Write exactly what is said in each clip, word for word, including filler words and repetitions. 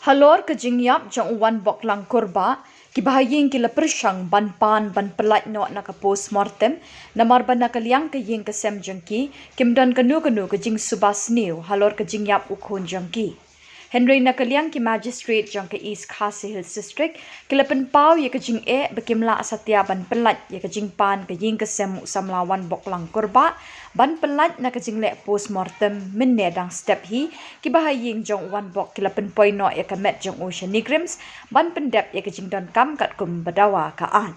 Halor ka jingïap jong u Wanboklang Kurbah, ki bahaïing ki la pyrshang ban pan ban pyllait noh na ka post mortem, namar ba na ka liang ka ïing ka sem jong ki, kim don kano kano ka jingsuba sniew halor ka jingïap u khun jong ki. Hynrei na ka liang ki magistrate jong ka East Khasi Hills District, ki la pynpaw ïa ka jingeh ba kim lah satia ban pyllait ïa ka jingpan ka ïing ka sem u samla Wanboklang Kurbah, ban pyllait na ka jingleh post mortem mynne dang step hi, ki bahaïing jong u Wanbok ki la pynpoi noh ïa ka met jong u sha NEIGRIHMS, ban pyndep ïa ka jingdonkam katkum ba dawa ka aiñ.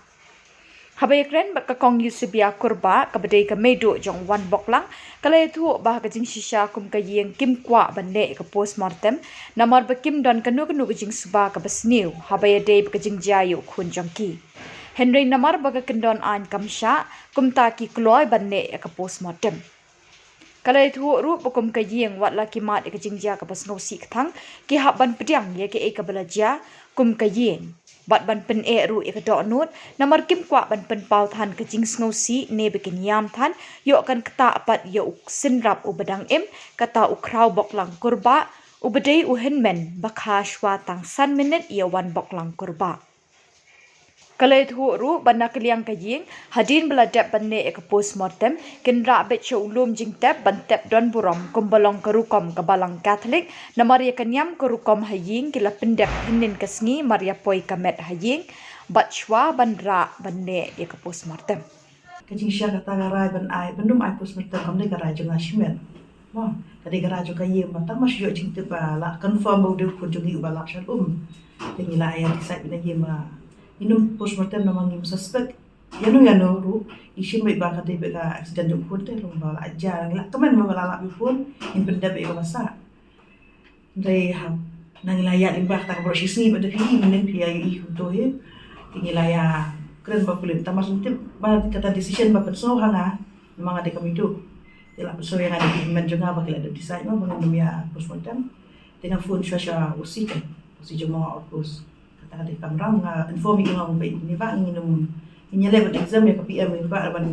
Haba ïakren bad ka Kong Eusebia Kurbah, kaba dei ka meiduh jong u Wanboklang, ka la ïathuh ba ka jingshisha kum ka ïing kim kwah ban leh ïa ka post mortem, namar ba kim don kano kano ka jingsuba kaba sniew, haba ïadei bad ka jingjia ïa u khun jong ki. Hynrei namar ba ka kyndon aiñ kam shah, kumta ki kloi ban leh ïa ka post mortem. Ka la ïathuh ruh ba kum ka ïing, wat la ki mad ïa ka jingjia kaba sngewsih kthang, ki hap ban pdiang ïa kaei kaba la jia kum ka ïing, bad ban pyneh ruh ïa ka dohnud, namar kim kwah ban pynpaw than ka jingsngewsih ne ba kin ïam than, ïoh kan ktah pat ïa u synrap uba dang im, kata u Khrawboklang Kurbah, uba dei u hynmen ba kha shuwa tang san minit ïa u Wanboklang Kurbah. Ka la ïathuh ruh ba na ka liang ka ïing, hadien ba la dep ban leh ïa ka post mortem, kin rah beit sha u lum jingtep ban tep don burom kumba long ka rukom ka Balang Katholik, namar ïa ka niam ka rukom ha ïing ki la pyndep hynnin ka sngi mar ïa poi ka met ha ïing, bad shuwa ban rah ban leh ïa ka post mortem. Ka jingshisha kata ka rai ban ai, ban ym ai post mortem kam dei ka rai jong nga shimet. Mo, ka dei ka rai jong ka ïing, ba tang ma shu ïoh jingtip ba la confirm ba u dei u khun jong ngi uba lap sha lum. Te ngi la ïa decide na ïing ba ngin ym post mortem namar ngim suspect ïano ïano ruh, ngi shim beit ba ka dei beit ka accident jong u khun te, long ba la jia, ngi la kmen ba la lap ïa u khun, ngin pyndep beit ïa kaba sah. Hynrei haba ngi la ïaid lyngba kata ka baroh shi sngi bad da phi, mynnin phi ïa ïohi kumto hi. Te ngi la ïa kren bad pulit, tang ma shu tip ba kata decision ba pynsngew ha nga, namar nga dei ka meiduh. Te la pynsngew ïa nga da ki hynmen jong nga ba ki la dep decide mo ba ngin ym ïa post mortem. Te nga phone shuwa sha u C kan, u C jong Mawbang Outpost. Kata ka dei kamram, nga inform ïa u, nga ong ba ïa kine ba ngin ym, ngin ïaleh ban exam ïa ka P M, ïa ka ban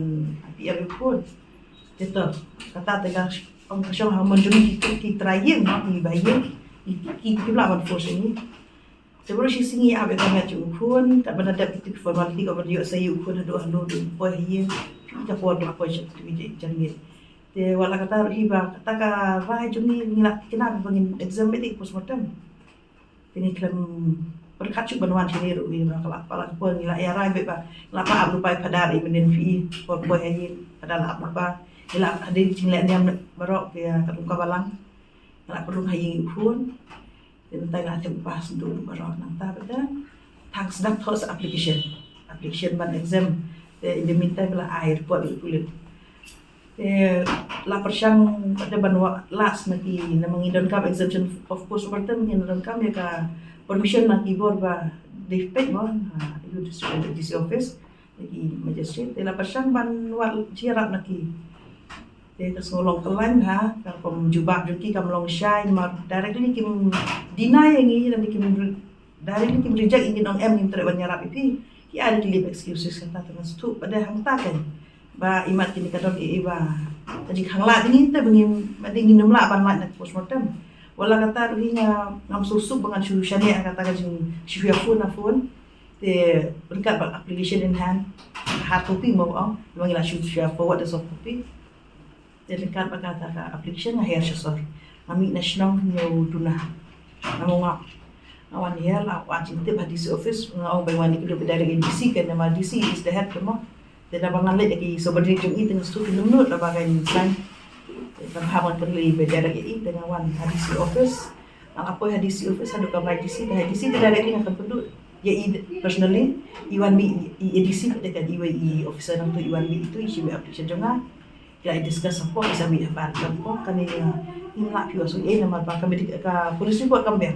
P M ïa u khun. Te to, kata te ka ong ka shong ha mon jong ki, ki trai ïing, ki bahaïing, ki, ki, kim lah ban force ïa ngi. Te baroh shi sngi ap ïa ka met jong u khun, katba la dep ki formality kaba ïoh sa ïa u khun haduh halor u poi ha ïing, ka por ba la poi sha tu ïa jingmut. Te wat la kata ruh hi ba kata ka rai jong ngi, ngi la thikna ba ngin exam beit, postmortem. Te ngi khlem pyrkhat shuh ban wan shane ruh, ngi la, ka la, ka la, ka poi, ngi la ïa rai beit ba ngi la pah ap lypa ïa u Phadar, ïa mynnin phi i por poi ha ïing, Phadar la ap lypa. Ngi la hadien jingleh niam baroh ki, ïa ka dong ka balang, ngi la pynrung ha ïing ïa u khun. Te mynta ngi la thep pass ntu baroh, nangta bad da tang sdang thoh sa application, application ban exam. Te in the meantime la ai report ïa u pulit. Te la pyrshang pat de ban wad last na ki, namar ngi donkam exemption of postmortem, ngi donkam ïa ka permission na ki bor ba dei peit mo, ha, ïa u district, D C office, na ki magistrate. Te la pyrshang ban wad jingïarap na ki. Te ka sngewlong kyllain ha, ka rukom jubab jong ki kam long shai, namar directly kim deny ïa ngi, lane kim re-, directly kim reject ïa ngi, ong em ngim treh ban ïarap ïa phi. Ki ai da ki lame excuses kata, te nga sngewthuh pat de hangta kan. Ba imat kine ka don i, i ba ka jingkhanglad ïa ngi te ba ngim, ba dei ngin ym lah ban lait na ka postmortem. Wat la kata ruh hi nga ngam sngewsuk ba ngan shu shaniah kata ka jing, shu ïa phone na phone. Te ryngkat bad application in hand, hard copy mo, ong, ba ngi la shu, shu ïa forward da soft copy. Te ryngkat bad kata ka application nga hiar sha sor. Nga mih na shnong hynñiew duna. Nga mut nga, nga wan hiar, la wan jingtip ha D C office, nga ong ba wan ïa kynduh beit direct ïa D C kan, namar D C is the head, mo. Te da ba ngan leit ïa ki subordinate jong i, te nga sngewthuh ki lyngngoh da ba kan sign. Te kan hap ngan kynduh beit direct ïa i, te nga wan ha D C office. Nga la poi ha D C office, haduh kamra D C, te ha D C te directly nga kynduh ïa i personally, i wan mih i, i A D C, te kan iwei i officer nangtu i wan mih itu, i shim application jong nga. Ki la discuss hapoh, ki sa mih hapoh, hapoh kane, uh, ngim lah phi wan sngewsih namar ba ka medical, ka police report kam biang.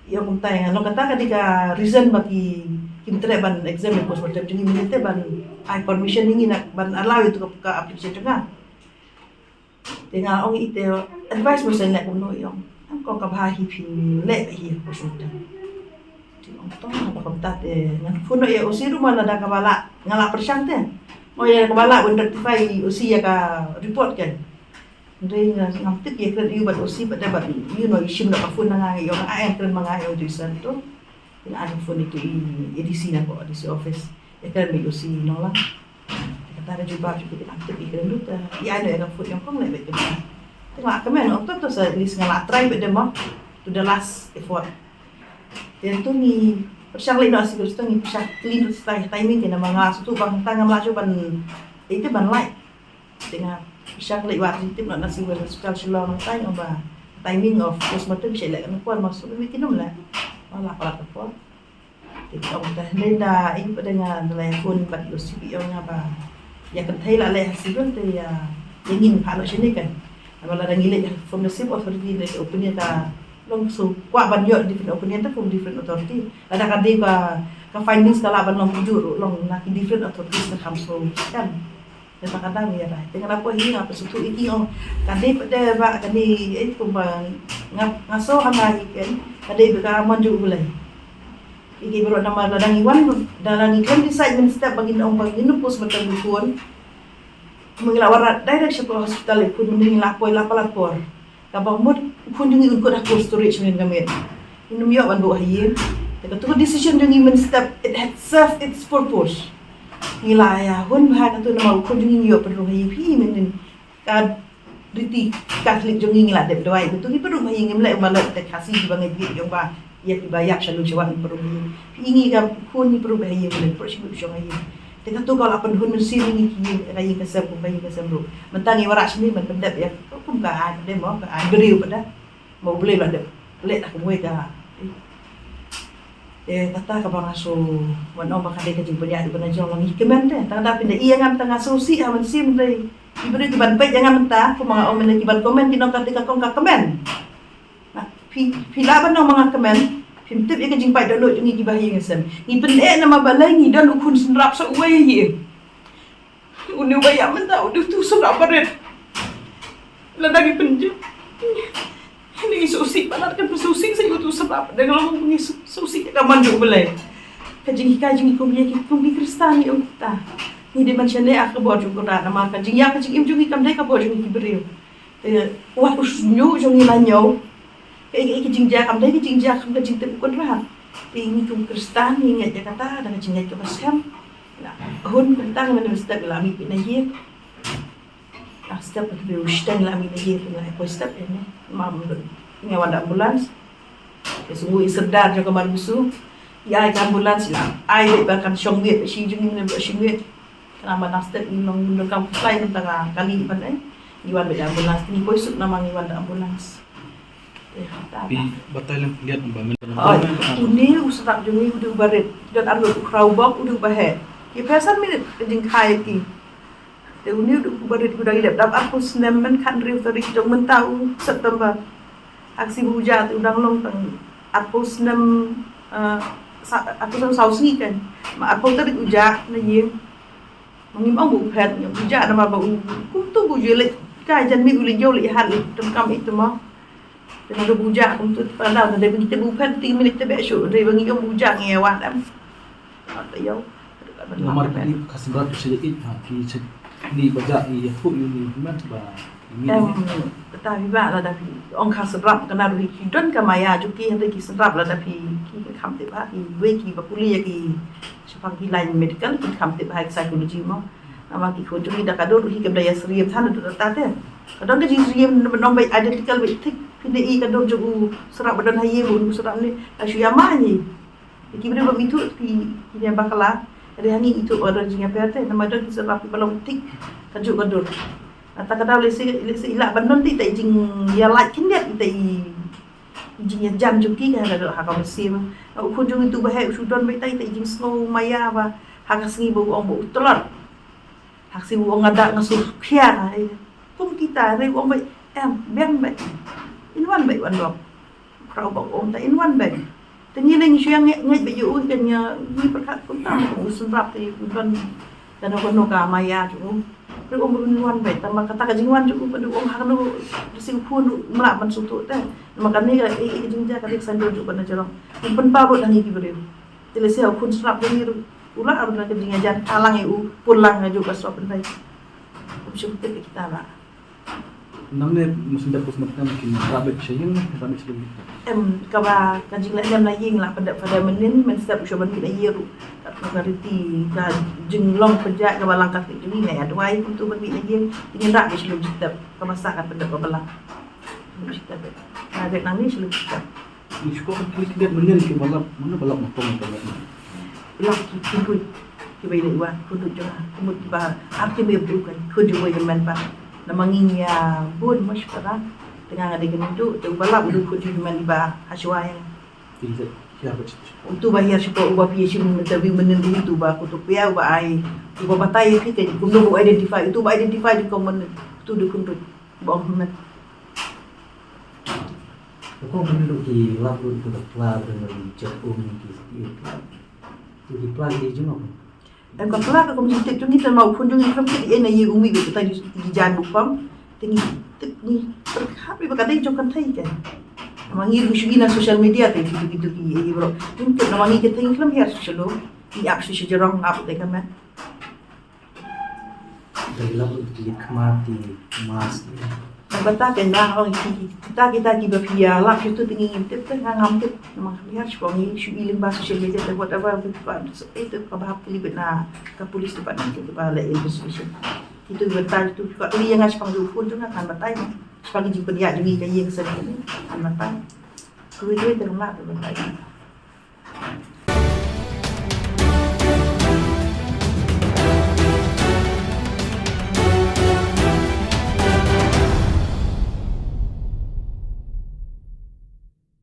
Ïa kumta ïa nga, long kata ka dei ka reason ba ki, kim treh ban exam ïa postmortem jong ngi, mynta ban ai permission ïa ngi na ban allow ïa tu ka, ka application jong nga. Te nga ong ïa i te, advice mo shen leh kumno, i ong, "Ong kong, kaba hi phin leh hi postmortem." Te ong, "To, haba kumta te ngan phone noh ïa O C ruh mo, lada kaba lah, nga lah pyrshang te. Mo ïa kaba lah ban rectify O C ïa ka report kan." Dei nga ngam tip ïa kren ïa u bad O C bad da bad ïa u, no, i shim da ka phone na nga, ïa nga ai kren ma nga ïa u, dei san tu. Ïa nga ai phone ïa u, i A D C na ko, A D C office. Ïa kren ma i O C nong lang. Kata ka jubab jubab ngam tip ïa kren lut. Ïa ai no ïa ka phone ïa kong leh bad kata. Te nga kmen ong to to sa, at least nga la try bad da ma. To the last effort. Te to ngi pyrshang leh no, a si to ngi pyrshang clean to sa timing te na ma nga sa to bang ta ngam lah shuh ban, ïa te ban like. Te nga pyrshang leh wat jingtip noh na civil hospital Shillong nangta, ong ba timing of postmortem shu leh ka nang por, ma shu leh ki num leh. Ma la ka la ka por. Te ong ta leh da, ïa pat da nga leh phone bad ïa O C, ong nga ba ïa kynthei la leh ha civil te ïa, ïa ngin phah noh shane kan. Namar lada ngi leh from the same authority, leh opinion ka long, so kwah ban ïoh different opinion te from different authority. Lada ka dei ka, ka findings ka lah ban long kynjuh ruh long na ki different authorities ka kham so kan. Te ta ka dang ïa rai. Te nga na poi hi nga pynsutu ïa ki, ong ka dei pat de ba ka dei, eh, kumba nga, nga so ha nga hi kan, ka dei ba ka mon jong U Blei. Ïa ki baroh namar lada ngi wan, lada ngi khlem decide mynstep ba ngin ong ba ngin nym postmortem ïa u khun. Kumba ngi la wanrah direct sha ka hospital ïa u khun, mynne ngi la poi la palat por. Kaba mut u khun jong ngi un kut ha cold storage mynnin ka miet. Ngin ym ïoh ban buh ha ïing. Te katu ka decision jong ngi mynstep, it had served its purpose. Ngi la ïa hun bha katu namar u khun jong ngi ngi ïoh pynrung ha ïing phi mynnin ka riti Catholic jong ngi, ngi la dep duwai. Katu ngi pynrung ha ïing, ngim leh ba leh te Khasi kiba ngeit ngeit jong ba ïa kiba ïap sha lum sha wah ngi pynrung ha ïing. Phi ngi ka khun ngi pynrung ha ïing, ngi pynrung sha lum sha ïing. Te katu ka la pynhun mynsiem ïa ngi ki ïing, ka ïing ka sem kum ka ïing ka sem ruh. Mynta ngi wanrah shane ban pyndep ïa ka kum ka aiñ, dei mo, ka aiñ briew pat da. Mo U Blei la dep leh da kumwei ka. Te kata kaba nga shu wan ong ba ka dei ka jingpynïaid ba na jong la ngi kmen te. Tang da phin da ïa nga mynta nga shu sih ha mynsiem, dei ki briew kiban peit ïa nga mynta, kumba nga ong mynne kiban comment ki ong ka dei ka kong ka kmen. Phi, phi lah ban ong ma nga kmen, phim tip ïa ka jingpait dohnud jong ngi kiba ha ïing ha sem. Ngi pyneh namar balei ngi don u khun synrap sa uwei hi. Une uba ïap mynta u dei utu u synrap barit. Lada ngi pynjah, ngi sngewsih palat, kan pynsngewsih sa ïa utu u synrap. Dang long ngi sngewsih ïa ka mon jong U Blei. Ka jinghikai jong ngi kum ïa ki, kum ki Khristan ngi ong kumta. Ngi dei ban shaniah ha ka bor jong U Kyrdan namar ka jingïap ka jingim jong ngi kam dei ka bor jong ngi ki briew. Te wat u shñiuh jong ngi la ñiew. Kaei kaei ka jingjia kam dei ka jingjia kum ka jingtip u Kynrad. Te ngi kum Khristan ngi ngeit ïa kata da ka jingngeit kaba skhem. Hun kumta ngi mynstep la mih na ïing. Step ka briew sdang la mih na ïing, la poi step ïa ne. Mam ngi wan da ambulance. Te sngewsih i sordar jong ka Marbisu. Ïa ai ka ambulance la ai beit ba kan shong miet, shi jong ngi mynne ba shong miet. Khnang ba nang step ngi long mynta ka fly mynta ka kali ban, eh. Ngi wan beit da ambulance, ngi poi suk namar ngi wan da ambulance. Eh, ta, ta. Phi batai lem liat ba mynta. Oi, une u synrap jong ngi u dei uba rit. Don arngut, u khraw bok u dei uba heh. Ïa phew san minit ka jingkhie ïa ki. Te une u dei uba rit, u dang ïaleh dap arphew snem, mynta ka hynriew tarik jong mynta u September. Ha ka sngi ba u jah te u dang long tang arphew snem, eh, sa, arphew snem saw sngi kan. Ma arphew tarik u jah na ïing. Ma ngim ong ba u phet, u jah namar ba u, kumto ba u ju leit, ka jan miet u leit ïew leit hat leit donkam ïeit te mo. Te naduh ba u jah kumto, pa dei ba ngi tip ba u phet, te ngi leit tbeh shuh, dei ba ngi ong ba u jah ngi ïa wad em. Namar ki ka synrap ki sha ïeit ha ki sha ni ba jah ïa phuh ïa ni, hynmen ba ïa ni. Em, kata phi bah, lada phi ong ka synrap, ka naduh ki don ka maya jong ki, hynrei ki synrap lada phi, ki kham tip bha, kiwei kiba pule ïa ki shaphang ki line medical ki kham tip bha ïa ki psychology mo. Namar ki khun jong ngi da ka dur hi kam da ïa syriem than da ta te. Ka don ka jingsyriem ba nong ba identical ba thik, phi da i ka dur jong u synrap ba don ha ïing, u synrap ne, ka shu ïa ma ngi. Ki briew bym ithuh ki, ki ïa bakla. Hynrei ha ngi ithuh ba don jingïapher te, namar don ki synrap kiba long thik kajuh ka dur. Kata ka daw lehse, lehse i lah ban don te, te i jingïalait khyndiat, te i jingïajan jong ki ha ka, ha ka mynsiem. U khun jong ngi utu ba heh u shu don beit te, te i jingsngew maya ba ha ka sngi ba u ong ba u tlot. Ha ka sngi u ong nga da nga shu khia, eh, kum kita, hynrei u ong beit, em, biang beit. In wan beit wan dok. Khraw bok ong ta in wan beit. Te ngi leng shu ïa ngeit, ngeit beit ïa u, kan ïa ngi pyrkhat kumta, u synrap te u don kano kano ka maya jong u. Te u ong in wan beit, tangba kata ka jingwan jong u, pat u ong ha kano ka sngi u khun um lah ban sngewthuh te. Namar kane ka, eh, eh, ka jingjia ka dei ka saiñdur jong u ba na jrong. U pynpaw ruh na ngi ki briew. Te lehse u khun synrap jong ngi ruh u lah ruh na ka jingïajan, ka lang ïa u pynlang ha juh ka sop pynthei. Um shym tip ïa kita bah. Nangne mynstep pus mynstep kin rah beit sha ïing, rah beit sha ïing. Em, kaba ka jingleh nem na ïing la pyndep Father mynnin, mynstep u shu ban mih na ïing ruh. Ka riti ka jinglong pynjah kaba lang ka ti jong ngi, nga ïa duwai kumtu ban mih na ïing, ngin rah beit sha lum step, kaba sah kan pyndep kaba lang. Lum step. Nga dei nangne sha lum step. Ngi shu kwah klik klik mynnin ki ba lap, mano ba lap ma tong ba lap. Lap ki khun ruh, ki ba ïa leh wan khun ruh jong nga, ka mut ki ba ar ki mei briew kan khun jong u ba ïa man ba. Namar ngi ïa bun moh shipara, te nga nga dei ka mynta, te u ba lap u dei khun jong u ba man ba ha shuwa ïa nga. Ki zat hiar ba. Utu ba hiar shuwa u ba phi ïa shim interview mynnin ruh utu ba kutu pia u ba ai, u ba batai ïa phi te kumno ba identify, utu ba identify jong ka mynnin, utu dei khun ruh. Ba ong mynnin. Ko ban duk ki lap ruh ki pla ruh ki jep um ki ki pla. Ki pla ki jong. Em ka pla ka kum jingtip jong ngi te ma u khun jong ngi kam kit ïa na ïa u mih bad kita ki jan bu pam. Te ngi tip ngi pyrkhat ri ba ka dei jong kan thei kan. Ma ngi ruh shu ïa na social media te kitu kitu ki ïa bro. Ngi tip na ma ngi ka thei ngi khlem hiar shu shalom. Ngi ap shu shu jarong ap te ka met. Dei lap ki khmat ki mask. Ba ta ken da ong ki kita kita ki ba phi ïa lap kitu te ngi ngim tip te nga ngam tip. Namar ka biar shu ngi shu i lyngba social media te whatever we got so eh te ka ba hap ki bit na ka police department ki ba leh investigation. Kitu ba ta kitu ka ri ïa nga shu pang ju phone tu nga kan batai. Shu pang ji pynïaid ju ngi ka ïing sa ni kan batai. Kawei kawei te nga te batai.